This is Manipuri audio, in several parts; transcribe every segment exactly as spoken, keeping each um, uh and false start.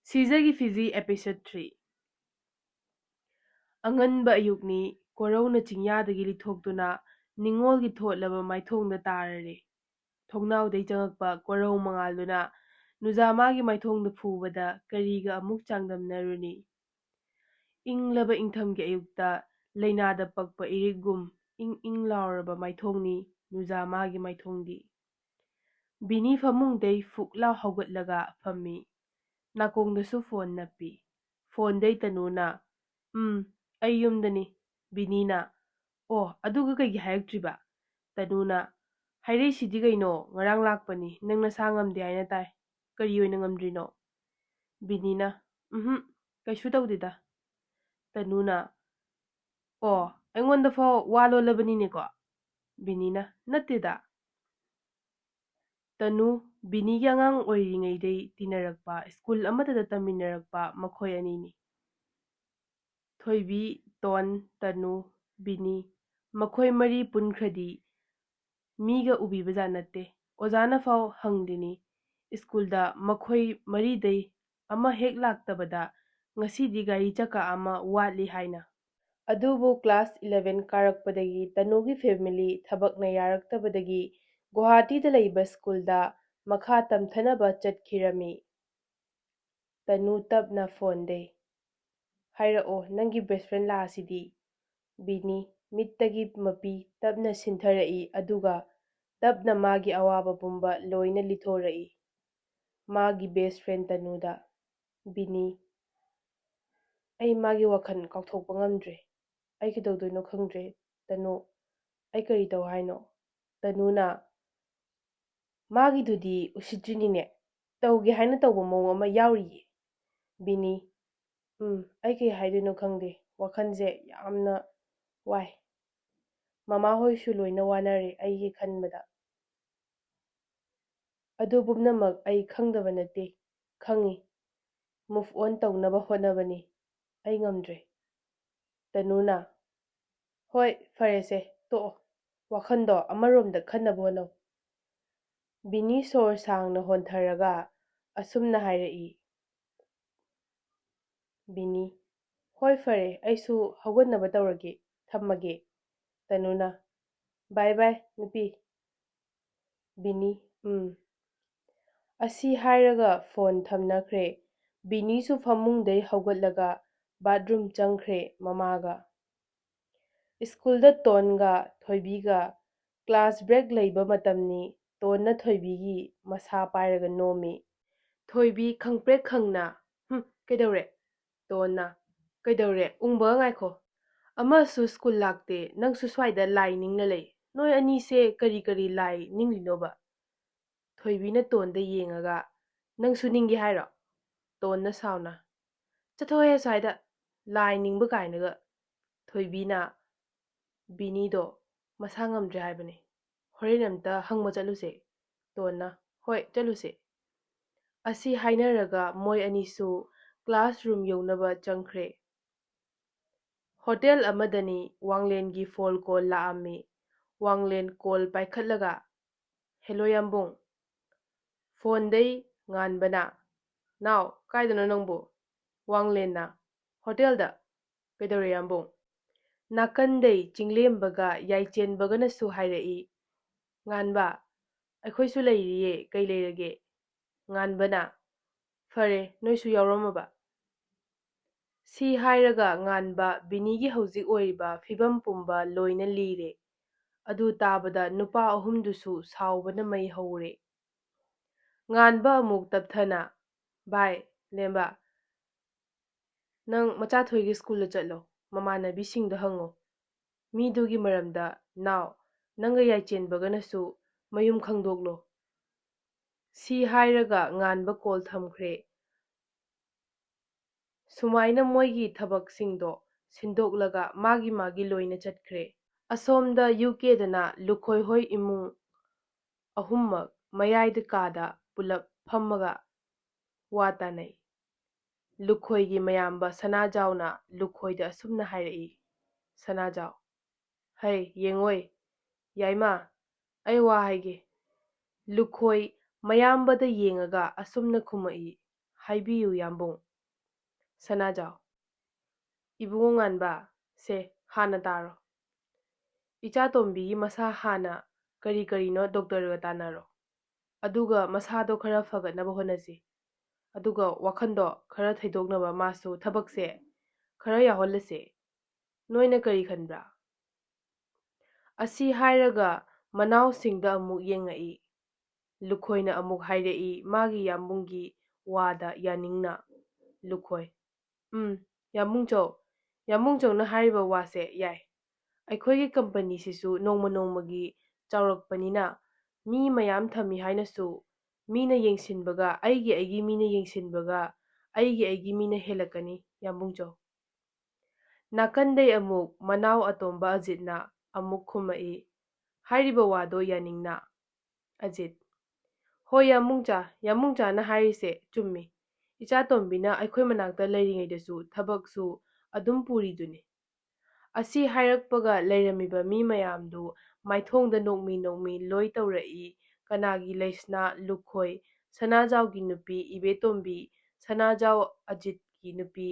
ꯁꯤꯖꯒꯤ ꯐꯤꯖꯤ episode three꯫ ꯑꯉꯟꯕ ꯑꯌꯨꯛꯅꯤ, ꯀꯣꯔꯧꯅ ꯆꯤꯡꯌꯥꯗꯒꯤ ꯂꯤꯊꯣꯛꯇꯨꯅ ꯅꯤꯡꯉꯣꯜꯒꯤ ꯊꯣꯠꯂꯕ ꯃꯥꯏꯊꯣꯡꯗ ꯇꯥꯔꯔꯦ꯫ ꯊꯣꯡꯅꯥꯎꯗꯩ ꯆꯪꯉꯛꯄ ꯀꯣꯔꯧ ꯃꯉꯥꯜꯗꯨꯅ ꯅꯨꯖꯥꯃꯥꯒꯤ ꯃꯥꯏꯊꯣꯡꯗ ꯐꯨꯕꯗ ꯀꯔꯤꯒ ꯑꯃꯨꯛ ꯆꯥꯡꯗꯝꯅꯔꯨꯅꯤ? ꯏꯪꯂꯕ ꯏꯪꯊꯝꯒꯤ ꯑꯌꯨꯛꯇ ꯂꯩꯅꯥꯗ ꯄꯛꯄ ꯏꯔꯤꯛꯒꯨꯝ ꯏꯪ ꯏꯪ ꯂꯥꯎꯔꯕ ꯃꯥꯏꯊꯣꯡꯅꯤ ꯅꯨꯖꯥꯃꯥꯒꯤ ꯃꯥꯏꯊꯣꯡꯗꯤ꯫ ꯕꯤꯅꯤ ꯐꯃꯨꯡꯗꯩ ꯐꯨꯛ ꯂꯥꯎ ꯍꯧꯒꯠꯂꯒ ꯐꯝꯃꯤ꯫ ꯅꯥꯀꯣꯡꯗꯁꯨ ꯐꯣꯟ ꯅꯞꯄꯤ꯫ ꯐꯣꯟꯗꯩ ꯇꯅꯨꯅ, "ꯎꯝ, ꯑꯩ ꯌꯨꯝꯗꯅꯤ꯫" ꯕꯤꯅꯤꯅ, "ꯑꯣ, ꯑꯗꯨꯒ ꯀꯩꯒꯤ ꯍꯥꯏꯔꯛꯇ꯭ꯔꯤꯕ?" ꯇꯅꯨꯅ, "ꯍꯥꯏꯔꯛꯏꯁꯤꯗꯤ ꯀꯩꯅꯣ, ꯉꯔꯥꯡ ꯂꯥꯛꯄꯅꯤ, ꯅꯪ ꯅꯁꯥ ꯉꯝꯗꯦ ꯍꯥꯏꯅ ꯇꯥꯏ꯫ ꯀꯔꯤ ꯑꯣꯏꯅ ꯉꯝꯗ꯭ꯔꯤꯅꯣ?" ꯕꯤꯅꯤꯅ, "ꯎꯝꯍꯨꯝ, ꯀꯩꯁꯨ ꯇꯧꯗꯦꯗ꯫" ꯇꯅꯨꯅ, "ꯑꯣ, ꯑꯩꯉꯣꯟꯗ ꯐꯥꯎ ꯋꯥ ꯂꯣꯜꯂꯕꯅꯤꯅꯦꯀꯣ?" ꯕꯤꯅꯤꯅ, "ꯅꯠꯇꯦꯗ꯫" ꯇꯅꯨ, ꯕꯤꯅꯤꯒꯤ ꯑꯉꯥꯡ ꯑꯣꯏꯔꯤꯉꯩꯗꯩ ꯇꯤꯟꯅꯔꯛꯄ, ꯁ꯭ꯀꯨꯜ ꯑꯃꯠꯇꯗ ꯇꯝꯃꯤꯟꯅꯔꯛꯄ ꯃꯈꯣꯏ ꯑꯅꯤꯅꯤ꯫ ꯊꯣꯏꯕꯤ, ꯇꯣꯟ, ꯇꯅꯨ, ꯕꯤꯅꯤ, ꯃꯈꯣꯏ ꯃꯔꯤ ꯄꯨꯟꯈ꯭ꯔꯗꯤ ꯃꯤꯒ ꯎꯕꯤꯕꯖꯥꯠ ꯅꯠꯇꯦ꯫ ꯑꯣꯖꯥꯅ ꯐꯥꯎ ꯍꯪꯂꯤꯅꯤ ꯁ꯭ꯀꯨꯜꯗ ꯃꯈꯣꯏ ꯃꯔꯤꯗꯩ ꯑꯃ ꯍꯦꯛ ꯂꯥꯛꯇꯕꯗ ꯉꯁꯤꯗꯤ ꯒꯥꯔꯤ ꯆꯀꯥ ꯑꯃ ꯋꯥꯠꯂꯤ ꯍꯥꯏꯅ꯫ ꯑꯗꯨꯕꯨ class eleven ꯀꯥꯔꯛꯄꯗꯒꯤ ꯇꯅꯨꯒꯤ family ꯊꯕꯛꯅ ꯌꯥꯔꯛꯇꯕꯗꯒꯤ ꯒꯨꯋꯥꯍꯥꯇꯤꯗ ꯂꯩꯕ ꯁ꯭ꯀꯨꯜꯗ ꯃꯈꯥ ꯇꯝꯊꯅꯕ ꯆꯠꯈꯤꯔꯝꯃꯤ꯫ ꯇꯅꯨ ꯇꯞꯅ ꯐꯣꯟꯗꯩ, "ꯍꯥꯏꯔꯛꯑꯣ, ꯅꯪꯒꯤ best friend ꯂꯥꯛꯑꯁꯤꯗꯤ?" ꯕꯤꯅꯤ ꯃꯤꯠꯇꯒꯤ ꯃꯄꯤ ꯇꯞꯅ ꯁꯤꯟꯊꯔꯛꯏ, ꯑꯗꯨꯒ ꯇꯞꯅ ꯃꯥꯒꯤ ꯑꯋꯥꯕ ꯄꯨꯝꯕ ꯂꯣꯏꯅ ꯂꯤꯊꯣꯔꯛꯏ꯫ ꯃꯥꯒꯤ best friend ꯇꯅꯨꯗ, ꯕꯤꯅꯤ, ꯑꯩ ꯃꯥꯒꯤ ꯋꯥꯈꯜ ꯀꯥꯎꯊꯣꯛꯄ ꯉꯝꯗ꯭ꯔꯦ꯫ ꯑꯩ ꯀꯩꯗꯧꯗꯣꯏꯅꯣ ꯈꯪꯗ꯭ꯔꯦ꯫ ꯇꯅꯨ, ꯑꯩ ꯀꯔꯤ ꯇꯧ ꯍꯥꯏꯅꯣ? ꯇꯅꯨꯅ, ꯃꯥꯒꯤꯗꯨꯗꯤ ꯎꯁꯤꯠꯇ꯭ꯔꯤꯅꯤꯅꯦ꯫ ꯇꯧꯒꯦ ꯍꯥꯏꯅ ꯇꯧꯕ ꯃꯑꯣꯡ ꯑꯃ ꯌꯥꯎꯔꯤꯌꯦ꯫ ꯕꯤꯅꯤ, ꯎꯝ, ꯑꯩ ꯀꯩ ꯍꯥꯏꯗꯣꯏꯅꯣ ꯈꯪꯗꯦ꯫ ꯋꯥꯈꯜꯁꯦ ꯌꯥꯝꯅ ꯋꯥꯏ꯫ ꯃꯃꯥ ꯍꯣꯏꯁꯨ ꯂꯣꯏꯅ ꯋꯥꯅꯔꯦ ꯑꯩꯒꯤ ꯈꯟꯕꯗ꯫ ꯑꯗꯨ ꯄꯨꯝꯅꯃꯛ ꯑꯩ ꯈꯪꯗꯕ ꯅꯠꯇꯦ, ꯈꯪꯉꯤ꯫ Move on ꯇꯧꯅꯕ ꯍꯣꯠꯅꯕꯅꯤ꯫ ꯑꯩ ꯉꯝꯗ꯭ꯔꯦ꯫ ꯇꯅꯨꯅ, ꯍꯣꯏ, ꯐꯔꯦꯁꯦ, ꯇꯣꯛꯑꯣ꯫ ꯋꯥꯈꯜꯗꯣ ꯑꯃꯔꯣꯝꯗ ꯈꯟꯅꯕ ꯍꯣꯠꯅꯧ꯫ ꯕꯤꯅꯤ ꯁꯣꯔ ꯁꯥꯡꯅ ꯍꯣꯟꯊꯔꯒ ꯑꯁꯨꯝꯅ ꯍꯥꯏꯔꯛꯏ, ꯕꯤꯅꯤ, "ꯍꯣꯏ, ꯐꯔꯦ, ꯑꯩꯁꯨ ꯍꯧꯒꯠꯅꯕ ꯇꯧꯔꯒꯦ, ꯊꯝꯃꯒꯦ꯫" ꯇꯅꯨꯅ, "ꯕꯥꯏ ꯕꯥꯏ, ꯅꯨꯄꯤ꯫" ꯕꯤꯅꯤ, "ꯎꯝ꯫" ꯑꯁꯤ ꯍꯥꯏꯔꯒ ꯐꯣꯟ ꯊꯝꯅꯈ꯭ꯔꯦ꯫ ꯕꯤꯅꯤꯁꯨ ꯐꯃꯨꯡꯗꯩ ꯍꯧꯒꯠꯂꯒ ꯕꯥꯠꯔꯨꯝ ꯆꯪꯈ꯭ꯔꯦ ꯃꯃꯥꯒ꯫ ꯁ꯭ꯀꯨꯜꯗ ꯇꯣꯟꯒ ꯊꯣꯏꯕꯤꯒ ꯀ꯭ꯂꯥꯁ ꯕ꯭ꯔꯦꯛ ꯂꯩꯕ ꯃꯇꯝꯅꯤ꯫ ꯇꯣꯟꯅ ꯊꯣꯏꯕꯤꯒꯤ ꯃꯁꯥ ꯄꯥꯏꯔꯒ ꯅꯣꯝꯃꯤ꯫ ꯊꯣꯏꯕꯤ ꯈꯪꯄ꯭ꯔꯦꯛ ꯈꯪꯅ, "ꯍꯨꯝ, ꯀꯩꯗꯧꯔꯦ?" ꯇꯣꯟꯅ, "ꯀꯩꯗꯧꯔꯦ? ꯎꯪꯕꯒ ꯉꯥꯏꯈꯣ꯫ ꯑꯃꯁꯨ ꯁ꯭ꯀꯨꯜ ꯂꯥꯛꯇꯦ, ꯅꯪꯁꯨ ꯁ꯭ꯋꯥꯏꯗ ꯂꯥꯏ ꯅꯤꯡꯂ ꯂꯩ꯫ ꯅꯣꯏ ꯑꯅꯤꯁꯦ ꯀꯔꯤ ꯀꯔꯤ ꯂꯥꯏ ꯅꯤꯡꯂꯤꯅꯣꯕ?" ꯊꯣꯏꯕꯤꯅ ꯇꯣꯟꯗ ꯌꯦꯡꯉꯒ, "ꯅꯪꯁꯨ ꯅꯤꯡꯒꯦ ꯍꯥꯏꯔꯣ?" ꯇꯣꯟꯅ ꯁꯥꯎꯅ, "ꯆꯠꯊꯣꯛꯍꯦ ꯑꯁ꯭ꯋꯥꯏꯗ, ꯂꯥꯏ ꯅꯤꯡꯕ ꯀꯥꯏꯅꯒ꯫" ꯊꯣꯏꯕꯤꯅ ꯕꯤꯅꯤꯗꯣ ꯃꯁꯥ ꯉꯝꯗ꯭ꯔꯦ ꯍꯥꯏꯕꯅꯤ꯫ "ꯍꯣꯔꯦꯟ ꯑꯝꯇ ꯍꯪꯕ ꯆꯠꯂꯨꯁꯦ꯫" ꯇꯣꯟꯅ, "ꯍꯣꯏ, ꯆꯠꯂꯨꯁꯦ꯫" ꯑꯁꯤ ꯍꯥꯏꯅꯔꯒ ꯃꯣꯏ ꯑꯅꯤꯁꯨ ꯀ꯭ꯂꯥꯁꯔꯨꯝ ꯌꯧꯅꯕ ꯆꯪꯈ꯭ꯔꯦ꯫ ꯍꯣꯇꯦꯜ ꯑꯃꯗꯅꯤ ꯋꯥꯡꯂꯦꯟꯒꯤ ꯐꯣꯟ ꯀꯣꯜ ꯂꯥꯛꯑꯝꯃꯤ꯫ ꯋꯥꯡꯂꯦꯟ ꯀꯣꯜ ꯄꯥꯏꯈꯠꯂꯒ, "ꯍꯦꯂꯣ ꯌꯥꯝꯕꯨꯡ꯫" ꯐꯣꯟꯗꯩ ꯉꯥꯟꯕꯅ, "ꯅꯥꯎ, ꯀꯥꯏꯗꯅꯣ ꯅꯪꯕꯨ?" ꯋꯥꯡꯂꯦꯟꯅ, "ꯍꯣꯇꯦꯜꯗ꯫" "ꯀꯩꯗꯧꯔꯦ ꯌꯥꯝꯕꯨꯡ?" ꯅꯥꯀꯟꯗꯩ ꯆꯤꯡꯂꯦꯝꯕꯒ ꯌꯥꯏꯆꯦꯟꯕꯒꯅꯁꯨ ꯍꯥꯏꯔꯛꯏ, "ꯉꯥꯟꯕ, ꯑꯩꯈꯣꯏꯁꯨ ꯂꯩꯔꯤꯌꯦ, ꯀꯩ ꯂꯩꯔꯒꯦ?" ꯉꯥꯟꯕꯅ, "ꯐꯔꯦ, ꯅꯣꯏꯁꯨ ꯌꯥꯎꯔꯝꯃꯕ?" ꯁꯤ ꯍꯥꯏꯔꯒ ꯉꯥꯟꯕ ꯕꯤꯅꯤꯒꯤ ꯍꯧꯖꯤꯛ ꯑꯣꯏꯔꯤꯕ ꯐꯤꯕꯝ ꯄꯨꯝꯕ ꯂꯣꯏꯅ ꯂꯤꯔꯦ꯫ ꯑꯗꯨ ꯇꯥꯕꯗ ꯅꯨꯄꯥ ꯑꯍꯨꯝꯗꯨꯁꯨ ꯁꯥꯎꯕꯅ ꯃꯩ ꯍꯧꯔꯦ꯫ ꯉꯥꯟꯕ ꯑꯃꯨꯛ ꯇꯞꯊꯅ, "ꯚꯥꯏ, ꯂꯦꯝꯕ, ꯅꯪ ꯃꯆꯥꯊꯣꯏꯒꯤ ꯁ꯭ꯀꯨꯜꯗ ꯆꯠꯂꯣ, ꯃꯃꯥꯟꯅꯕꯤꯁꯤꯡꯗ ꯍꯪꯉꯣ꯫ ꯃꯤꯗꯨꯒꯤ ꯃꯔꯝꯗ ꯅꯥꯎ, ꯅꯪꯒ ꯌꯥꯏꯆꯦꯟꯕꯒꯅꯁꯨ ꯃꯌꯨꯝ ꯈꯪꯗꯣꯛꯂꯣ꯫" ꯁꯤ ꯍꯥꯏꯔꯒ ꯉꯥꯟꯕ ꯀꯣꯜ ꯊꯝꯈ꯭ꯔꯦ꯫ ꯁꯨꯃꯥꯏꯅ ꯃꯣꯏꯒꯤ ꯊꯕꯛꯁꯤꯡꯗꯣ ꯁꯤꯟꯗꯣꯛꯂꯒ ꯃꯥꯒꯤ ꯃꯥꯒꯤ ꯂꯣꯏꯅ ꯆꯠꯈ꯭ꯔꯦ꯫ ꯑꯁꯣꯝꯗ ꯌꯨ ꯀꯦꯗꯅ ꯂꯨꯈꯣꯏ ꯍꯣꯏ ꯏꯃꯨꯡ ꯑꯍꯨꯝꯃꯛ ꯃꯌꯥꯏꯗ ꯀꯥꯗ ꯄꯨꯂꯞ ꯐꯝꯃꯒ ꯋꯥ ꯇꯥꯅꯩ꯫ ꯂꯨꯈꯣꯏꯒꯤ ꯃꯌꯥꯝꯕ ꯁꯅꯥꯖꯥꯎꯅ ꯂꯨꯈꯣꯏꯗ ꯑꯁꯨꯝꯅ ꯍꯥꯏꯔꯛꯏ, "ꯁꯅꯥꯖꯥꯎ, ꯍꯩ, ꯌꯦꯡꯉꯣꯏ, ꯌꯥꯏꯃ, ꯑꯩ ꯋꯥ ꯍꯥꯏꯒꯦ꯫" ꯂꯨꯈꯣꯏ ꯃꯌꯥꯝꯕꯗ ꯌꯦꯡꯉꯒ ꯑꯁꯨꯝꯅ ꯈꯨꯝꯃꯛꯏ, "ꯍꯥꯏꯕꯤꯌꯨ ꯌꯥꯝꯕꯨꯡ꯫" ꯁꯅꯥꯖꯥꯎ꯫ ꯏꯕꯨꯡꯉꯣ ꯉꯥꯟꯕ, ꯁꯦ, ꯍꯥꯟꯅ ꯇꯥꯔꯣ꯫ ꯏꯆꯥ ꯇꯣꯝꯕꯤꯒꯤ ꯃꯁꯥ ꯍꯥꯟꯅ ꯀꯔꯤ ꯀꯔꯤꯅꯣ ꯗꯣꯛꯇꯔꯒ ꯇꯥꯟꯅꯔꯣ꯫ ꯑꯗꯨꯒ ꯃꯁꯥꯗꯣ ꯈꯔ ꯐꯒꯠꯅꯕ ꯍꯣꯠꯅꯁꯤ꯫ ꯑꯗꯨꯒ ꯋꯥꯈꯟꯗꯣ ꯈꯔ ꯊꯩꯗꯣꯛꯅꯕ ꯃꯥꯁꯨ ꯊꯕꯛꯁꯦ ꯈꯔ ꯌꯥꯎꯍꯜꯂꯁꯦ꯫ ꯅꯣꯏꯅ ꯀꯔꯤ ꯈꯟꯕ꯭ꯔꯥ? ꯑꯁꯤ ꯍꯥꯏꯔꯒ ꯃꯅꯥꯎꯁꯤꯡꯗ ꯑꯃꯨꯛ ꯌꯦꯡꯉꯛꯏ꯫ ꯂꯨꯈꯣꯏꯅ ꯑꯃꯨꯛ ꯍꯥꯏꯔꯛꯏ ꯃꯥꯒꯤ ꯌꯥꯝꯕꯨꯡꯒꯤ ꯋꯥꯗ ꯌꯥꯅꯤꯡꯅ꯫ ꯂꯨꯈꯣꯏ, ꯎꯝ, ꯌꯥꯝꯕꯨꯡꯆꯧ, ꯌꯥꯝꯕꯨꯡꯆꯧꯅ ꯍꯥꯏꯔꯤꯕ ꯋꯥꯁꯦ ꯌꯥꯏ꯫ ꯑꯩꯈꯣꯏꯒꯤ ꯀꯝꯄꯅꯤꯁꯤꯁꯨ ꯅꯣꯡꯃ ꯅꯣꯡꯃꯒꯤ ꯆꯥꯎꯔꯛꯄꯅꯤꯅ ꯃꯤ ꯃꯌꯥꯝ ꯊꯝꯃꯤ ꯍꯥꯏꯅꯁꯨ ꯃꯤꯅ ꯌꯦꯡꯁꯤꯟꯕꯒ ꯑꯩꯒꯤ ꯑꯩꯒꯤ ꯃꯤꯅ ꯌꯦꯡꯁꯤꯟꯕꯒ ꯑꯩꯒꯤ ꯑꯩꯒꯤ ꯃꯤꯅ ꯍꯦꯜꯂꯛꯀꯅꯤ, ꯌꯥꯝꯕꯨꯡꯆꯧ꯫ ꯅꯥꯀꯟꯗꯩ ꯑꯃꯨꯛ ꯃꯅꯥꯎ ꯑꯇꯣꯝꯕ ꯑꯖꯤꯠꯅ ꯑꯃꯨꯛ ꯈꯨꯝꯃꯛꯏ ꯍꯥꯏꯔꯤꯕ ꯋꯥꯗꯣ ꯌꯥꯅꯤꯡꯅ꯫ ꯑꯖꯤꯠ, ꯍꯣꯏ ꯌꯥꯝꯕꯨꯡꯆꯥ, ꯌꯥꯝꯕꯨꯡꯆꯥꯅ ꯍꯥꯏꯔꯤꯁꯦ ꯆꯨꯝꯃꯤ꯫ ꯏꯆꯥꯇꯣꯝꯕꯤꯅ ꯑꯩꯈꯣꯏ ꯃꯅꯥꯛꯇ ꯂꯩꯔꯤꯉꯩꯗꯁꯨ ꯊꯕꯛꯁꯨ ꯑꯗꯨꯝ ꯄꯨꯔꯤꯗꯨꯅꯤ꯫ ꯑꯁꯤ ꯍꯥꯏꯔꯛꯄꯒ ꯂꯩꯔꯝꯃꯤꯕ ꯃꯤ ꯃꯌꯥꯝꯗꯨ ꯃꯥꯏꯊꯣꯡꯗ ꯅꯣꯛꯃꯤ ꯅꯣꯛꯃꯤ ꯂꯣꯏ ꯇꯧꯔꯛꯏ꯫ ꯀꯅꯥꯒꯤ ꯂꯩꯁꯅꯥ ꯂꯨꯈꯣꯏ, ꯁꯅꯥꯖꯥꯎꯒꯤ ꯅꯨꯄꯤ ꯏꯕꯦꯇꯣꯝꯕꯤ, ꯁꯅꯥꯖꯥꯎ ꯑꯖꯤꯠꯀꯤ ꯅꯨꯄꯤ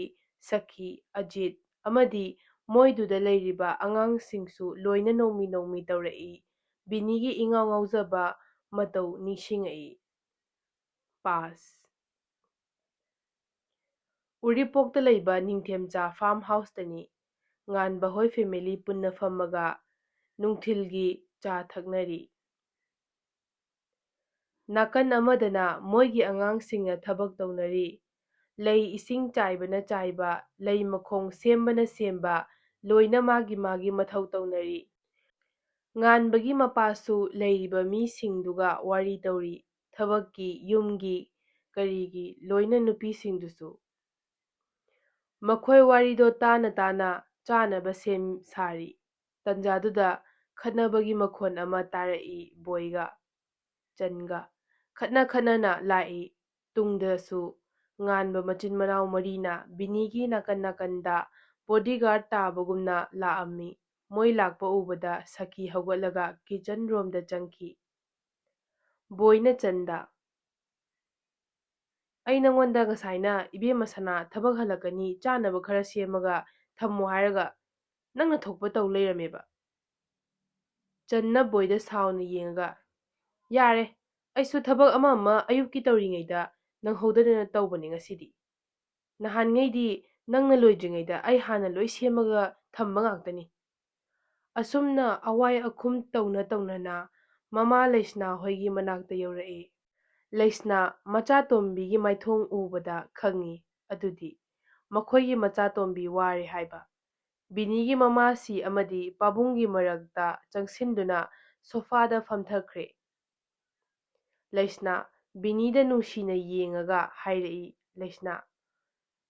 ꯁꯈꯤ, ꯑꯖꯤꯠ ꯑꯃꯗꯤ ꯃꯣꯏꯗꯨꯗ ꯂꯩꯔꯤꯕ ꯑꯉꯥꯡꯁꯤꯡꯁꯨ ꯂꯣꯏꯅ ꯅꯣꯡꯃꯤ ꯅꯣꯡꯃꯤ ꯇꯧꯔꯛꯏ꯫ ꯕꯤꯅꯤꯒꯤ ꯏꯉꯥꯎ ꯉꯥꯎꯖꯕ ꯃꯇꯧ ꯅꯤꯡꯁꯤꯡꯉꯛꯏ꯫ ꯄꯥꯁ꯫ ꯎꯔꯤꯄꯣꯛꯇ ꯂꯩꯕ ꯅꯤꯡꯊꯦꯝꯆꯥ ꯐꯥꯔꯝ ꯍꯥꯎꯁꯇꯅꯤ꯫ ꯉꯥꯟꯕ ꯍꯣꯏ ꯐꯦꯃꯤꯂꯤ ꯄꯨꯟꯅ ꯐꯝꯃꯒ ꯅꯨꯡꯊꯤꯜꯒꯤ ꯆꯥ ꯊꯛꯅꯔꯤ꯫ ꯅꯥꯀꯟ ꯑꯃꯗꯅ ꯃꯣꯏꯒꯤ ꯑꯉꯥꯡꯁꯤꯡꯅ ꯊꯕꯛ ꯇꯧꯅꯔꯤ꯫ ꯂꯩ ꯏꯁꯤꯡ ꯆꯥꯏꯕꯅ ꯆꯥꯏꯕ, ꯂꯩ ꯃꯈꯣꯡ ꯁꯦꯝꯕꯅ ꯁꯦꯝꯕ, ꯂꯣꯏꯅ ꯃꯥꯒꯤ ꯃꯥꯒꯤ ꯃꯊꯧ ꯇꯧꯅꯔꯤ꯫ ꯉꯥꯟꯕꯒꯤ ꯃꯄꯥꯁꯨ ꯂꯩꯔꯤꯕ ꯃꯤꯁꯤꯡꯗꯨꯒ ꯋꯥꯔꯤ ꯇꯧꯔꯤ꯫ ꯊꯕꯛꯀꯤ, ꯌꯨꯝꯒꯤ, ꯀꯔꯤꯒꯤ, ꯂꯣꯏꯅ ꯅꯨꯄꯤꯁꯤꯡꯗꯨꯁꯨ꯫ ꯃꯈꯣꯏ ꯋꯥꯔꯤꯗꯣ ꯇꯥꯅ ꯇꯥꯅ ꯆꯥꯅꯕ ꯁꯦꯝ ꯁꯥꯔꯤ꯫ ꯇꯟꯖꯥꯗꯨꯗ ꯈꯠꯅꯕꯒꯤ ꯃꯈꯣꯟ ꯑꯃ ꯇꯥꯔꯛꯏ ꯕꯣꯏꯒ ꯆꯟꯒ꯫ ꯈꯠꯅ ꯈꯠꯅꯅ ꯂꯥꯛꯏ꯫ ꯇꯨꯡꯗꯁꯨ ꯉꯥꯟꯕ ꯃꯆꯤꯟ ꯃꯅꯥꯎ ꯃꯔꯤꯅ ꯕꯤꯅꯤꯒꯤ ꯅꯥꯀꯟ ꯅꯥꯀꯟꯗ ꯕꯣꯗꯤꯒꯥꯔꯗ ꯇꯥꯕꯒꯨꯝꯅ ꯂꯥꯛꯑꯝꯃꯤ꯫ ꯃꯣꯏ ꯂꯥꯛꯄ ꯎꯕꯗ ꯁꯈꯤ ꯍꯧꯒꯠꯂꯒ ꯀꯤꯆꯟ ꯔꯣꯝꯗ ꯆꯪꯈꯤ꯫ ꯕꯣꯏꯅ ꯆꯟꯗ, ꯑꯩ ꯅꯪꯉꯣꯟꯗ ꯉꯁꯥꯏꯅ "ꯏꯕꯦꯝꯃ ꯁꯅꯥ, ꯊꯕꯛ ꯍꯜꯂꯛꯀꯅꯤ, ꯆꯥꯅꯕ ꯈꯔ ꯁꯦꯝꯃꯒ ꯊꯝꯃꯣ" ꯍꯥꯏꯔꯒ ꯅꯪꯅ ꯊꯣꯛꯄ ꯇꯧ ꯂꯩꯔꯝꯃꯦꯕ꯫ ꯆꯟꯅ ꯕꯣꯏꯗ ꯁꯥꯎꯅ ꯌꯦꯡꯉꯒ, "ꯌꯥꯔꯦ, ꯑꯩꯁꯨ ꯊꯕꯛ ꯑꯃ ꯑꯃ ꯑꯌꯨꯛꯀꯤ ꯇꯧꯔꯤꯉꯩꯗ ꯅꯪꯍꯧꯗꯗꯅ ꯇꯧꯕꯅꯦ ꯉꯁꯤꯗꯤ꯫ ꯅꯍꯥꯟꯉꯩꯗꯤ ꯅꯪꯅ ꯂꯣꯏꯗ꯭ꯔꯤꯉꯩꯗ ꯑꯩ ꯍꯥꯟꯅ ꯂꯣꯏ ꯁꯦꯝꯃꯒ ꯊꯝꯕ ꯉꯥꯛꯇꯅꯤ"꯫ ꯑꯁꯨꯝꯅ ꯑꯋꯥꯏ ꯑꯈꯨꯝ ꯇꯧꯅ ꯇꯧꯅꯅ ꯃꯃꯥ ꯂꯩꯁꯅꯥ ꯍꯣꯏꯒꯤ ꯃꯅꯥꯛꯇ ꯌꯧꯔꯛꯏ꯫ ꯂꯩꯁꯅꯥ ꯃꯆꯥꯇꯣꯝꯕꯤꯒꯤ ꯃꯥꯏꯊꯣꯡ ꯎꯕꯗ ꯈꯪꯉꯤ, ꯑꯗꯨꯗꯤ ꯃꯈꯣꯏꯒꯤ ꯃꯆꯥꯇꯣꯝꯕꯤ ꯋꯥꯔꯦ ꯍꯥꯏꯕ꯫ ꯕꯤꯅꯤꯒꯤ ꯃꯃꯥꯁꯤ ꯑꯃꯗꯤ ꯄꯥꯕꯨꯡꯒꯤ ꯃꯔꯛꯇ ꯆꯪꯁꯤꯟꯗꯨꯅ ꯁꯣꯐꯥꯗ ꯐꯝꯊꯈ꯭ꯔꯦ꯫ ꯂꯩꯁꯅꯥ ꯕꯤꯅꯤꯗ ꯅꯨꯡꯁꯤꯅ ꯌꯦꯡꯉꯒ ꯍꯥꯏꯔꯛꯏ, ꯂꯩꯁꯅꯥ,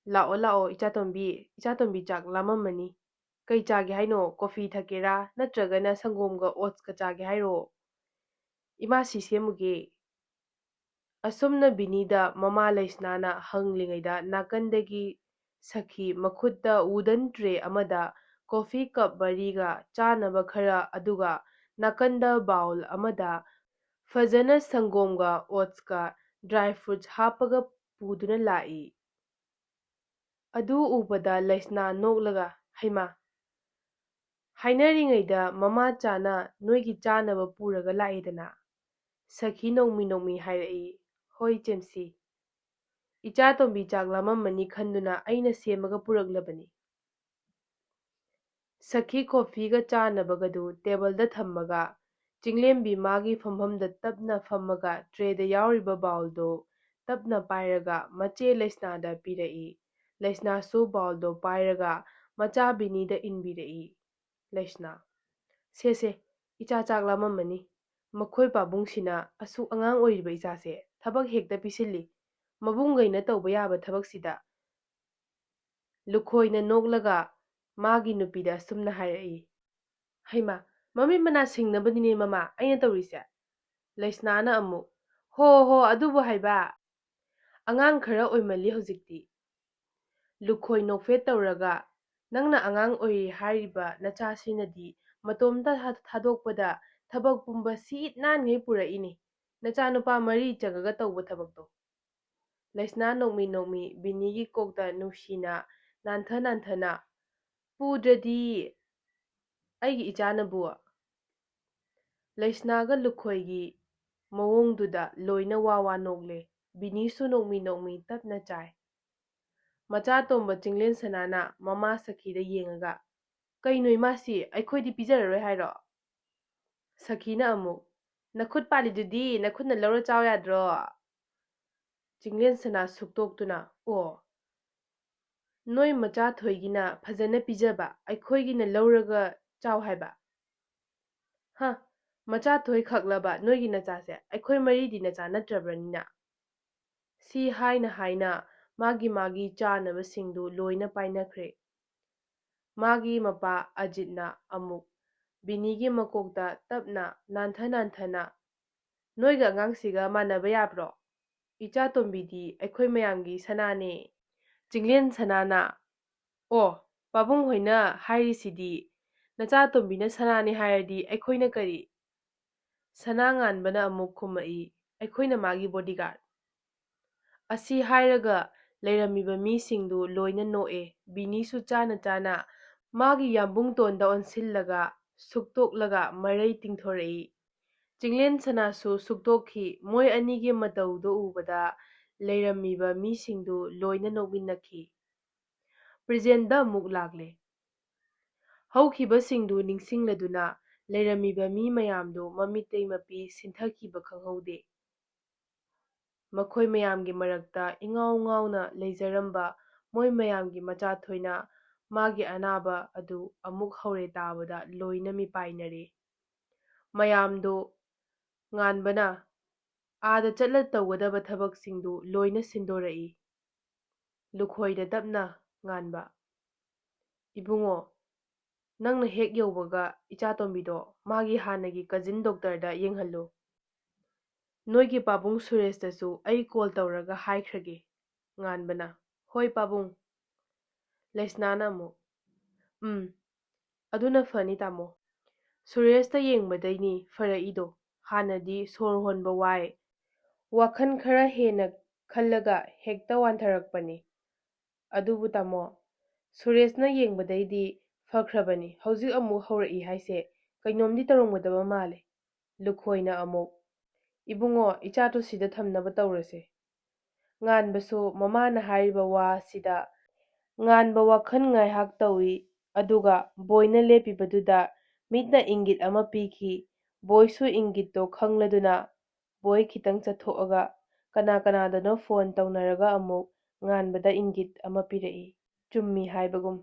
"ꯂꯥꯛꯑꯣ, ꯂꯥꯛꯑꯣ, ꯏꯆꯥꯇꯣꯝꯕꯤ, ꯏꯆꯥꯇꯣꯝꯕꯤ ꯆꯥꯛ ꯂꯥꯝꯃꯝꯃꯅꯤ꯫ ꯀꯩ ꯆꯥꯒꯦ ꯍꯥꯏꯅꯣ? ꯀꯣꯐꯤ ꯊꯛꯀꯦꯔꯥ? ꯅꯠꯇ꯭ꯔꯒꯅ ꯁꯪꯒꯣꯝꯒ ꯑꯣꯠꯁꯀ ꯆꯥꯒꯦ ꯍꯥꯏꯔꯣ? ꯏꯃꯥ ꯁꯤ ꯁꯦꯝꯃꯨꯒꯦ"꯫ ꯑꯁꯨꯝꯅ ꯕꯤꯅꯤꯗ ꯃꯃꯥ ꯂꯩꯁꯅꯥꯅ ꯍꯪꯂꯤꯉꯩꯗ ꯅꯥꯀꯟꯗꯒꯤ ꯁꯈꯤ ꯃꯈꯨꯠꯇ ꯋꯨꯗꯟ ꯇ꯭ꯔꯦ ꯑꯃꯗ ꯀꯣꯐꯤ ꯀꯞ ꯃꯔꯤꯒ ꯆꯥꯅꯕ ꯈꯔ, ꯑꯗꯨꯒ ꯅꯥꯀꯟꯗ ꯕꯥꯎꯜ ꯑꯃꯗ ꯐꯖꯅ ꯁꯪꯒꯣꯝꯒ ꯑꯣꯠꯁꯀ ꯗ꯭ꯔꯥꯏ ꯐ꯭ꯔꯨꯠꯁ ꯍꯥꯞꯄꯒ ꯄꯨꯗꯨꯅ ꯂꯥꯛꯏ꯫ ꯑꯗꯨ ꯎꯕꯗ ꯂꯩꯁꯅꯥ ꯅꯣꯛꯂꯒ, "ꯍꯩꯃꯥ, ꯍꯥꯏꯅꯔꯤꯉꯩꯗ ꯃꯃꯥ ꯆꯥꯅ ꯅꯣꯏꯒꯤ ꯆꯥꯅꯕ ꯄꯨꯔꯒ ꯂꯥꯛꯑꯦꯗꯅ?" ꯁꯈꯤ ꯅꯣꯡꯃꯤ ꯅꯣꯡꯃꯤ ꯍꯥꯏꯔꯛꯏ, "ꯍꯣꯏ ꯆꯦꯝꯁꯤ, ꯏꯆꯥ ꯇꯣꯝꯕꯤ ꯆꯥꯛ ꯂꯥꯝꯃꯝꯃꯅꯤ ꯈꯟꯗꯨꯅ ꯑꯩꯅ ꯁꯦꯝꯃꯒ ꯄꯨꯔꯛꯂꯕꯅꯤ"꯫ ꯁꯈꯤ ꯀꯣꯐꯤꯒ ꯆꯥꯅꯕꯒꯗꯨ ꯇꯦꯕꯜꯗ ꯊꯝꯃꯒ, ꯆꯤꯡꯂꯦꯝꯕꯤ ꯃꯥꯒꯤ ꯐꯝꯐꯝꯗ ꯇꯞꯅ ꯐꯝꯃꯒ ꯇ꯭ꯔꯦꯗ ꯌꯥꯎꯔꯤꯕ ꯕꯥꯎꯜꯗꯨ ꯇꯞꯅ ꯄꯥꯏꯔꯒ ꯃꯆꯦ ꯂꯩꯁꯅꯥꯗ ꯄꯤꯔꯛꯏ꯫ ꯂꯩꯁꯅꯥꯁꯨ ꯕꯥꯎꯜꯗꯣ ꯄꯥꯏꯔꯒ ꯃꯆꯥ ꯕꯤꯅꯤꯗ ꯏꯟꯕꯤꯔꯛꯏ꯫ ꯂꯩꯁꯅꯥ, "ꯁꯦ ꯁꯦ, ꯏꯆꯥ ꯆꯥꯛ ꯂꯥꯝꯃꯝꯃꯅꯤ꯫ ꯃꯈꯣꯏ ꯄꯥꯕꯨꯡꯁꯤꯅ ꯑꯁꯨꯛ ꯑꯉꯥꯡ ꯑꯣꯏꯔꯤꯕ ꯏꯆꯥꯁꯦ ꯊꯕꯛ ꯍꯦꯛꯇ ꯄꯤꯁꯤꯜꯂꯤ꯫ ꯃꯕꯨꯡꯒꯩꯅ ꯇꯧꯕ ꯌꯥꯕ ꯊꯕꯛꯁꯤꯗ"꯫ ꯂꯨꯈꯣꯏꯅ ꯅꯣꯛꯂꯒ ꯃꯥꯒꯤ ꯅꯨꯄꯤꯗ ꯑꯁꯨꯝꯅ ꯍꯥꯏꯔꯛꯏ, "ꯍꯩꯃꯥ, ꯃꯃꯤꯠ ꯃꯅꯥ ꯁꯤꯡꯅꯕꯅꯤꯅꯦ ꯃꯃꯥ ꯑꯩꯅ ꯇꯧꯔꯤꯁꯦ"꯫ ꯂꯩꯁꯅꯥꯅ ꯑꯃꯨꯛ, "ꯍꯣ ꯍꯣ, ꯑꯗꯨꯕꯨ ꯍꯥꯏꯕ, ꯑꯉꯥꯡ ꯈꯔ ꯑꯣꯏꯃꯜꯂꯤ ꯍꯧꯖꯤꯛꯇꯤ"꯫ ꯂꯨꯈꯣꯏ ꯅꯣꯛꯐꯦꯠ ꯇꯧꯔꯒ, "ꯅꯪꯅ ꯑꯉꯥꯡ ꯑꯣꯏꯔꯤ ꯍꯥꯏꯔꯤꯕ ꯅꯆꯥꯁꯤꯅꯗꯤ ꯃꯇꯣꯝꯇ ꯊꯥ-, ꯊꯥꯗꯣꯛꯄꯗ ꯊꯕꯛ ꯄꯨꯝꯕ ꯁꯤꯠ ꯅꯥꯟꯉꯩ ꯄꯨꯔꯛꯏꯅꯤ, ꯅꯆꯥꯅꯨꯄꯥ ꯃꯔꯤ ꯆꯪꯉꯒ ꯇꯧꯕ ꯊꯕꯛꯇꯣ"꯫ ꯂꯩꯁꯅꯥ ꯅꯣꯛꯃꯤ ꯅꯣꯛꯃꯤ ꯕꯤꯅꯤꯒꯤ ꯀꯣꯛꯇ ꯅꯨꯡꯁꯤꯅ ꯅꯥꯟꯊ ꯅꯥꯟꯊꯅ, "ꯄꯨꯗ꯭ꯔꯗꯤ ꯑꯩꯒꯤ ꯏꯆꯥꯅꯕꯨ?" ꯂꯩꯁꯅꯥꯒ ꯂꯨꯈꯣꯏꯒꯤ ꯃꯑꯣꯡꯗꯨꯗ ꯂꯣꯏꯅ ꯋꯥ ꯋꯥ ꯅꯣꯛꯂꯦ꯫ ꯕꯤꯅꯤꯁꯨ ꯅꯣꯛꯃꯤ ꯅꯣꯛꯃꯤ ꯇꯞꯅ ꯆꯥꯏ꯫ ꯃꯆꯥ ꯇꯣꯝꯕ ꯆꯤꯡꯂꯦꯟ ꯁꯅꯥꯅ ꯃꯃꯥ ꯁꯈꯤꯗ ꯌꯦꯡꯉꯒ, "ꯀꯩꯅꯣ ꯏꯃꯥꯁꯤ, ꯑꯩꯈꯣꯏꯗꯤ ꯄꯤꯖꯔꯔꯣꯏ ꯍꯥꯏꯔꯣ?" ꯁꯈꯤꯅ ꯑꯃꯨꯛ, "ꯅꯈꯨꯠ ꯄꯥꯜꯂꯤꯗꯨꯗꯤ ꯅꯈꯨꯠꯅ ꯂꯧꯔ ꯆꯥꯎ ꯌꯥꯗ꯭ꯔꯣ?" ꯆꯤꯡꯂꯦꯟ ꯁꯅꯥ ꯁꯨꯛꯇꯣꯛꯇꯨꯅ, "ꯑꯣ, ꯅꯣꯏ ꯃꯆꯥ ꯊꯣꯏꯒꯤꯅ ꯐꯖꯅ ꯄꯤꯖꯕ, ꯑꯩꯈꯣꯏꯒꯤꯅ ꯂꯧꯔꯒ ꯆꯥꯎ ꯍꯥꯏꯕ? ꯍ, ꯃꯆꯥ ꯊꯣꯏ ꯈꯛꯂꯕ ꯅꯣꯏꯒꯤ ꯅꯆꯥꯁꯦ? ꯑꯩꯈꯣꯏ ꯃꯔꯤꯗꯤ ꯅꯆꯥ ꯅꯠꯇ꯭ꯔꯕꯅꯤꯅ?" ꯁꯤ ꯍꯥꯏꯅ ꯍꯥꯏꯅ ꯃꯥꯒꯤ ꯃꯥꯒꯤ ꯆꯥꯅꯕꯁꯤꯡꯗꯨ ꯂꯣꯏꯅ ꯄꯥꯏꯅꯈ꯭ꯔꯦ꯫ ꯃꯥꯒꯤ ꯃꯄꯥ ꯑꯖꯤꯠꯅ ꯑꯃꯨꯛ ꯕꯤꯅꯤꯒꯤ ꯃꯀꯣꯛꯇ ꯇꯞꯅ ꯅꯥꯟꯊ ꯅꯥꯟꯊꯅ, "ꯅꯣꯏꯒ ꯑꯉꯥꯡꯁꯤꯒ ꯃꯥꯟꯅꯕ ꯌꯥꯕ꯭ꯔꯣ? ꯏꯆꯥ ꯇꯣꯝꯕꯤꯗꯤ ꯑꯩꯈꯣꯏ ꯃꯌꯥꯝꯒꯤ ꯁꯅꯥꯅꯦ꯫" ꯆꯤꯡꯂꯦꯟ ꯁꯅꯥꯅ, "ꯑꯣ, ꯄꯥꯕꯨꯡ ꯍꯣꯏꯅ ꯍꯥꯏꯔꯤꯁꯤꯗꯤ ꯅꯆꯥ ꯇꯣꯝꯕꯤꯅ ꯁꯅꯥꯅꯦ ꯍꯥꯏꯔꯗꯤ ꯑꯩꯈꯣꯏꯅ ꯀꯔꯤ?" ꯁꯅꯥ ꯉꯥꯟꯕꯅ ꯑꯃꯨꯛ ꯈꯨꯝꯃꯛꯏ, "ꯑꯩꯈꯣꯏꯅ ꯃꯥꯒꯤ bodyguard꯫" ꯑꯁꯤ ꯍꯥꯏꯔꯒ ꯂꯩꯔꯝꯃꯤꯕ ꯃꯤꯁꯤꯡꯗꯨ ꯂꯣꯏꯅ ꯅꯣꯛꯑꯦ꯫ ꯕꯤꯅꯤꯁꯨ ꯆꯥꯅ ꯆꯥꯅ ꯃꯥꯒꯤ ꯌꯥꯝꯕꯨꯡꯇꯣꯟꯗ ꯑꯣꯟꯁꯤꯜꯂꯒ ꯁꯨꯛꯇꯣꯛꯂꯒ ꯃꯔꯩ ꯇꯤꯡꯊꯣꯔꯛꯏ꯫ ꯆꯤꯡꯂꯦꯟ ꯁꯅꯥꯁꯨ ꯁꯨꯛꯇꯣꯛꯈꯤ꯫ ꯃꯣꯏ ꯑꯅꯤꯒꯤ ꯃꯇꯧꯗꯨ ꯎꯕꯗ ꯂꯩꯔꯝꯃꯤꯕ ꯃꯤꯁꯤꯡꯗꯨ ꯂꯣꯏꯅ ꯅꯣꯛꯃꯤꯟꯅꯈꯤ꯫ ꯄ꯭ꯔꯖꯦꯟꯗ ꯑꯃꯨꯛ ꯂꯥꯛꯂꯦ꯫ ꯍꯧꯈꯤꯕꯁꯤꯡꯗꯨ ꯅꯤꯡꯁꯤꯡꯂꯗꯨꯅ ꯂꯩꯔꯝꯃꯤꯕ ꯃꯤ ꯃꯌꯥꯝꯗꯨ ꯃꯃꯤꯠꯇꯩ ꯃꯄꯤ ꯁꯤꯟꯊꯈꯤꯕ ꯈꯪꯍꯧꯗꯦ꯫ ꯃꯈꯣꯏ ꯃꯌꯥꯝꯒꯤ ꯃꯔꯛꯇ ꯏꯉꯥꯎ ꯉꯥꯎꯅ ꯂꯩꯖꯔꯝꯕ ꯃꯣꯏ ꯃꯌꯥꯝꯒꯤ ꯃꯆꯥ ꯊꯣꯏꯅ ꯃꯥꯒꯤ ꯑꯅꯥꯕ ꯑꯗꯨ ꯑꯃꯨꯛ ꯍꯧꯔꯦ ꯇꯥꯕꯗ ꯂꯣꯏꯅ ꯃꯤꯄꯥꯏꯅꯔꯦ꯫ ꯃꯌꯥꯝꯗꯨ ꯉꯥꯟꯕꯅ ꯑꯥꯗ ꯆꯠꯂ ꯇꯧꯒꯗꯕ ꯊꯕꯛꯁꯤꯡꯗꯨ ꯂꯣꯏꯅ ꯁꯤꯟꯗꯣꯔꯛꯏ꯫ ꯂꯨꯈꯣꯏꯗ ꯇꯞꯅ ꯉꯥꯟꯕ, "ꯏꯕꯨꯡꯉꯣ, ꯅꯪꯅ ꯍꯦꯛ ꯌꯧꯕꯒ ꯏꯆꯥꯇꯣꯝꯕꯤꯗꯣ ꯃꯥꯒꯤ ꯍꯥꯟꯅꯒꯤ cousin doctorꯗ ꯌꯦꯡꯍꯜꯂꯨ꯫ ꯅꯣꯏꯒꯤ ꯄꯥꯕꯨꯡ ꯁꯨꯔꯦꯁꯇꯁꯨ ꯑꯩ call ꯇꯧꯔꯒ ꯍꯥꯏꯈ꯭ꯔꯒꯦ꯫" ꯉꯥꯟꯕꯅ, "ꯍꯣꯏ ꯄꯥꯕꯨꯡ꯫" ꯂꯩꯁꯅꯥꯅ ꯑꯃꯨꯛ, "ꯎꯝ, ꯑꯗꯨꯅ ꯐꯅꯤ ꯇꯥꯃꯣ꯫ ꯁꯨꯔꯦꯁꯇ ꯌꯦꯡꯕꯗꯩꯅꯤ ꯐꯔꯛꯏꯗꯣ꯫ ꯍꯥꯟꯅꯗꯤ ꯁꯣꯔ ꯍꯣꯟꯕ ꯋꯥꯏ, ꯋꯥꯈꯜ ꯈꯔ ꯍꯦꯟꯅ ꯈꯜꯂꯒ ꯍꯦꯛꯇ ꯋꯥꯟꯊꯔꯛꯄꯅꯤ꯫ ꯑꯗꯨꯕꯨ ꯇꯥꯃꯣ, ꯁꯨꯔꯦꯁꯅ ꯌꯦꯡꯕꯗꯩꯗꯤ ꯐꯈ꯭ꯔꯕꯅꯤ꯫ ꯍꯧꯖꯤꯛ ꯑꯃꯨꯛ ꯍꯧꯔꯛꯏ ꯍꯥꯏꯁꯦ ꯀꯩꯅꯣꯝꯗꯤ ꯇꯧꯔꯝꯒꯗꯕ ꯃꯥꯜꯂꯦ꯫ ꯂꯨꯈꯣꯏꯅ ꯑꯃꯨꯛ, "ꯏꯕꯨꯡꯉꯣ, ꯏꯆꯥꯗꯣ ꯁꯤꯗ ꯊꯝꯅꯕ ꯇꯧꯔꯁꯦ꯫" ꯉꯥꯟꯕꯁꯨ ꯃꯃꯥꯅ ꯍꯥꯏꯔꯤꯕ ꯋꯥꯁꯤꯗ ꯉꯥꯟꯕ ꯋꯥꯈꯜ ꯉꯥꯏꯍꯥꯛ ꯇꯧꯏ, ꯑꯗꯨꯒ ꯕꯣꯏꯅ ꯂꯦꯞꯄꯤꯕꯗꯨꯗ ꯃꯤꯠꯅ ꯏꯪꯒꯤꯠ ꯑꯃ ꯄꯤꯈꯤ꯫ ꯕꯣꯏꯁꯨ ꯏꯪꯒꯤꯠꯇꯣ ꯈꯪꯂꯗꯨꯅ ꯕꯣꯏ ꯈꯤꯇꯪ ꯆꯠꯊꯣꯛꯑꯒ ꯀꯅꯥ ꯀꯅꯥꯗꯅꯣ ꯐꯣꯟ ꯇꯧꯅꯔꯒ ꯑꯃꯨꯛ ꯉꯥꯟꯕꯗ ꯏꯪꯒꯤꯠ ꯑꯃ ꯄꯤꯔꯛꯏ꯫ ꯆꯨꯝꯃꯤ ꯍꯥꯏꯕꯒꯨꯝ꯫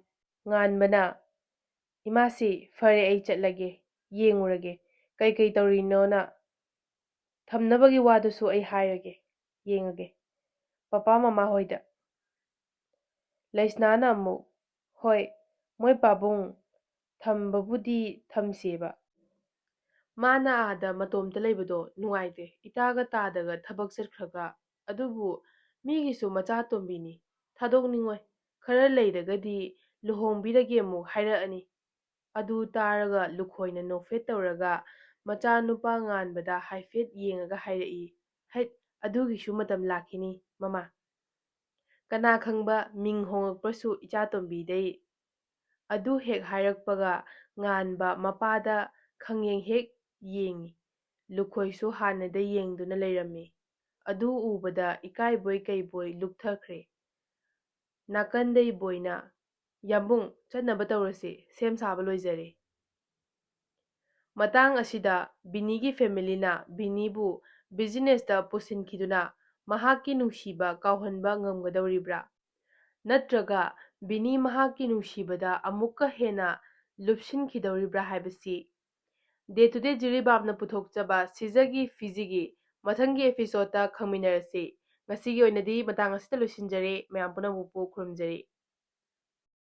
ꯉꯥꯟꯕꯅ, "ꯏꯃꯥꯁꯤ, ꯐꯔꯦ, ꯑꯩ ꯆꯠꯂꯒꯦ, ꯌꯦꯡꯉꯨꯔꯒꯦ, ꯀꯩꯀꯩ ꯇꯧꯔꯤꯅꯣꯅ꯫ ꯊꯝꯅꯕꯒꯤ ꯋꯥꯗꯨꯁꯨ ꯑꯩ ꯍꯥꯏꯔꯒꯦ, ꯌꯦꯡꯉꯒꯦ ꯄꯄꯥ ꯃꯃꯥ ꯍꯣꯏꯗ꯫" ꯂꯩꯁꯅꯥꯅ ꯑꯃꯨꯛ, "ꯍꯣꯏ, ꯃꯣꯏ ꯄꯥꯕꯨꯡ ꯊꯝꯕꯕꯨꯗꯤ ꯊꯝꯁꯦꯕ꯫ ꯃꯥꯅ ꯑꯥꯗ ꯃꯇꯣꯝꯇ ꯂꯩꯕꯗꯣ ꯅꯨꯡꯉꯥꯏꯇꯦ, ꯏꯇꯥꯒ ꯇꯥꯗꯒ ꯊꯕꯛ ꯆꯠꯈ꯭ꯔꯒ꯫ ꯑꯗꯨꯕꯨ ꯃꯤꯒꯤꯁꯨ ꯃꯆꯥ ꯇꯣꯝꯕꯤꯅꯤ, ꯊꯥꯗꯣꯛꯅꯤꯡꯉꯣꯏ꯫ ꯈꯔ ꯂꯩꯔꯒꯗꯤ ꯂꯨꯍꯣꯡꯕꯤꯔꯒꯦ ꯑꯃꯨꯛ ꯍꯥꯏꯔꯛꯑꯅꯤ꯫" ꯑꯗꯨ ꯇꯥꯔꯒ ꯂꯨꯈꯣꯏꯅ ꯅꯣꯛꯐꯦꯠ ꯇꯧꯔꯒ ꯃꯆꯥꯅꯨꯄꯥ ꯉꯥꯟꯕꯗ ꯍꯥꯏꯐꯦꯠ ꯌꯦꯡꯉꯒ ꯍꯥꯏꯔꯛꯏ, "ꯍꯩꯠ, ꯑꯗꯨꯒꯤꯁꯨ ꯃꯇꯝ ꯂꯥꯛꯈꯤꯅꯤ, ꯃꯃꯥ꯫ ꯀꯅꯥ ꯈꯪꯕ ꯃꯤꯡ ꯍꯣꯡꯉꯛꯄꯁꯨ ꯏꯆꯥꯇꯣꯝꯕꯤꯗꯩ꯫" ꯑꯗꯨ ꯍꯦꯛ ꯍꯥꯏꯔꯛꯄꯒ ꯉꯥꯟꯕ ꯃꯄꯥꯗ ꯈꯪꯌꯦꯡ ꯍꯦꯛ ꯌꯦꯡꯉꯤ꯫ ꯂꯨꯈꯣꯏꯁꯨ ꯍꯥꯟꯅꯗꯩ ꯌꯦꯡꯗꯨꯅ ꯂꯩꯔꯝꯃꯤ꯫ ꯑꯗꯨ ꯎꯕꯗ ꯏꯀꯥꯏꯕꯣꯏ ꯀꯩꯕꯣꯏ ꯂꯨꯞꯊꯈ꯭ꯔꯦ꯫ ꯅꯥꯀꯟꯗꯩ ꯕꯣꯏꯅ, "ꯌꯥꯝꯕꯨꯡ, ꯆꯠꯅꯕ ꯇꯧꯔꯁꯤ, ꯁꯦꯝ ꯁꯥꯕ ꯂꯣꯏꯖꯔꯦ꯫" ꯃꯇꯥꯡ ꯑꯁꯤꯗ ꯕꯤꯅꯤꯒꯤ ꯐꯦꯃꯤꯂꯤꯅ ꯕꯤꯅꯤꯕꯨ ꯕꯤꯖꯤꯅꯦꯁꯇ ꯄꯨꯁꯤꯟꯈꯤꯗꯨꯅ ꯃꯍꯥꯛꯀꯤ ꯅꯨꯡꯁꯤꯕ ꯀꯥꯎꯍꯟꯕ ꯉꯝꯒꯗꯧꯔꯤꯕ꯭ꯔꯥ? ꯅꯠꯇ꯭ꯔꯒ ꯕꯤꯅꯤ ꯃꯍꯥꯛꯀꯤ ꯅꯨꯡꯁꯤꯕꯗ ꯑꯃꯨꯛꯀ ꯍꯦꯟꯅ ꯂꯨꯞꯁꯤꯟꯈꯤꯗꯧꯔꯤꯕ꯭ꯔꯥ ꯍꯥꯏꯕꯁꯤ Day to Day ꯖꯤꯔꯤꯕꯥꯝꯅ ꯄꯨꯊꯣꯛꯆꯕ ꯁꯤꯖꯒꯤ ꯐꯤꯖꯤꯒꯤ ꯃꯊꯪꯒꯤ episodeꯇ ꯈꯪꯃꯤꯟꯅꯔꯁꯤ꯫ ꯉꯁꯤꯒꯤ ꯑꯣꯏꯅꯗꯤ ꯃꯇꯥꯡ ꯑꯁꯤꯗ ꯂꯣꯏꯁꯤꯟꯖꯔꯦ꯫ ꯃꯌꯥꯝ ꯄꯨꯝꯅꯃꯛꯄꯨ ꯈꯨꯔꯨꯝꯖꯔꯤ꯫